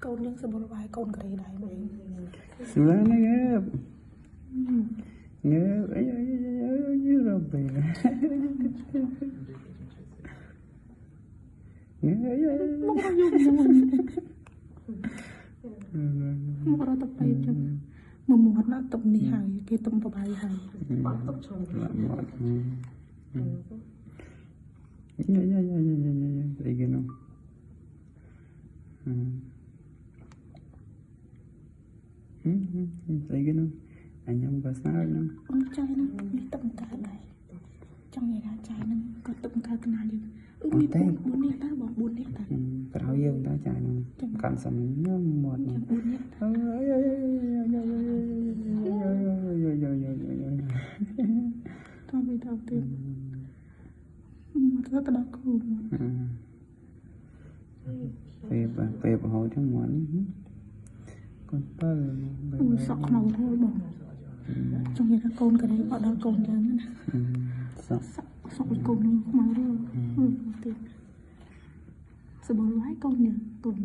កូនយើងសបុលវាយកូនក្រេដែរបង ស្លាងើបងើបអីអីអីរបែងើប មករយំមួយមករត់ទៅពេទ្យចឹងមួយមាត់ណាតុបនេះហើយគេតុបបបាយហើយ បាត់ទុកឈុំ លាក់មាត់យ៉ាយ៉ាយ៉ាយ៉ាយ៉ាយ៉ាស្អីគេនោះស្អីគេនោះអញញ៉ាំបាសានោះ អូចៃហ្នឹងនេះតុបកើតដែរចង់និយាយថាចៃហ្នឹងក៏តុបកើតកណាលយើងអឺមាន4នាក់តាបង4នាក់តា ក្រោយយើងតាចានោះកាន់សំញ៉ាំមាត់ ចឹង4នាក់តា អើយអើយអើយអើយអើយអើយ តបទៅទៀតមកទៅដល់គូមក ពេលពេលប្រហោចឹងមាត់កូនបើ អូសក់ខ្មៅហូរបងចង់និយាយថាកូនក្រេអត់ដល់កូនយើងណា សក់ សក់សក់កូននឹងខ្មៅហូរទៀតសបល់ហើយកូនយើងកូន